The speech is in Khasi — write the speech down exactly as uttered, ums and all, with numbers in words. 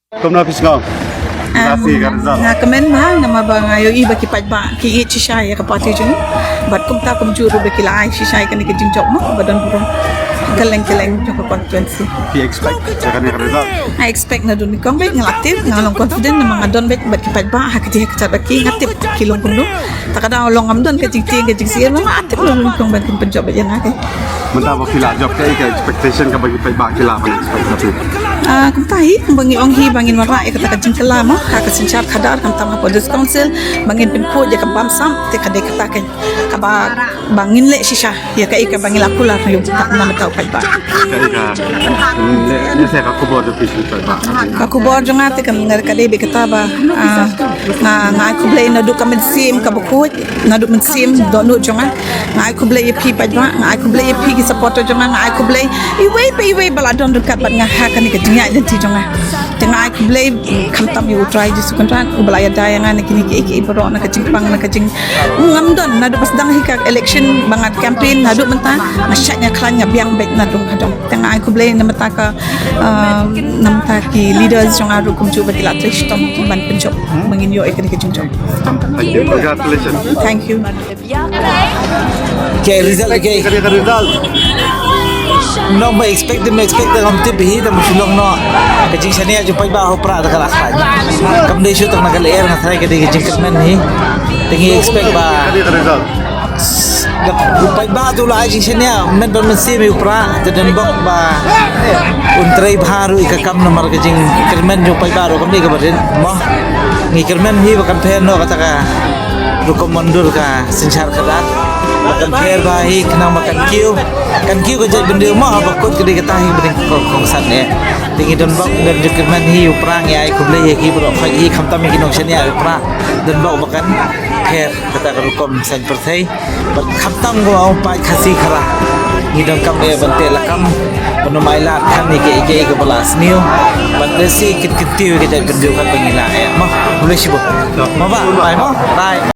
Kumno phi sngew? Nga si ka result. Nga kmen bha namar ba nga ïohi ba ki paidbah ki ïeit shisha ïa ka party jong ngi. Bad kumta kumjuh ruh ba ki la ai shisha ïa kane ka jingjop mo ba don burom. Kylleng kylleng jong ka constituency. Phi expect ïa kane ka result? I expect naduh nyngkong beit nga la tip, nga long confident namar nga don beit bad ki paidbah ha kata ka jaka ba ki, nga tip ki long kumno. Te ka daw long ngam don ka jingtieng ka jingsngewsih, nga la tip naduh nyngkong ba kin pynjop beit ïa nga. Mynta ba phi la jop, kaei ka expectation kaba ki paidbah ki la ban expect na phi? Ah, kumta hi, ba ngi ong hi ba ngin wanrah ïa kata ka jingkylla mo ha ka synshar khadar, khamtam hapoh District Council, ba ngin pynkhuid ïa ka bamsap, te ka dei kata ka kaba ba ngin leh shisha ïa kaei kaba ngi la kular ïa uta na mynta u paidbah. Kaei ka, leh, leh sa ka khubor jong phi sha u paidbah? Ka khubor jong nga te ka, ka dei beit kata ba, ah, nga, nga ai khublei naduh ka mynsiem kaba khuid, naduh mynsiem dohnud jong nga. Nga ai khublei ïa phi paidbah, nga ai khublei ïa phi ki supporter jong nga, nga ai khublei iwei pa iwei ba la don ryngkat bad nga ha kane ka jingïaid lynti jong nga. Te nga ai khublei khamtam ïa U Trai Jisu Kynrad uba la ïada ïa nga na kine kiei kiei baroh, na ka jingpang, na ka jing, ngam don naduh ba sdang hi ka election ba nga campaign naduh mynta, nga shait nga khlaiñ, nga biang beit na dong ha dong. Te nga ai khublei na bynta ka, ah, na bynta ki leaders jong nga ruh kumjuh ba ki la trei shitom ban pynjop ba ngin ïoh ïa kane ka jingjop. Thank you. Congratulations. Thank you. Ka result, ka, ka result. Nong ba expect, ba expect, ngam tip hi, tang ba shu long noh ka jingshaniah jong u paidbah ha u Prah, te ka la khlaiñ. Kam dei shuh tang na ka lyer, nga tharai ka dei ka jingkyrmen hi. Te ngi expect ba, ka result, u paidbah te u la ai jingshaniah, men bad mynsiem ïa u Prah, te donbok ba un trei bha ruh ïa ka kam namar ka jingkyrmen jong u paidbah ruh kam dei kaba rit mo. Ngi kyrmen hi ba kan pher noh kata ka rukom mon dur ka synshar khadar. Ba kan pher bha hi khnang ba kan kiew, kan kiew ka jaitbynriew mo, haba kut ka dei kata hi ba dei ka kongsan eh. Te ngi donbok, don jingkyrmen hi u Prah, ngi ai khublei ïa ki baroh khoit hi, khamtam ïa ki nongshaniah u Prah. Donbok ba kan pher kata ka rukom saiñ pyrthei. Bad khamtam kumba ong paid Khasi Khara, ngi donkam eh ban teh lakam, ban ym ailad khan ïa kiei kiei kaba la sniew. Bad lehse kin kyntiew ïa ka jaitbynriew katba ngi la eh mo. Khublei shibun. Mo bah, bye mo. Bye.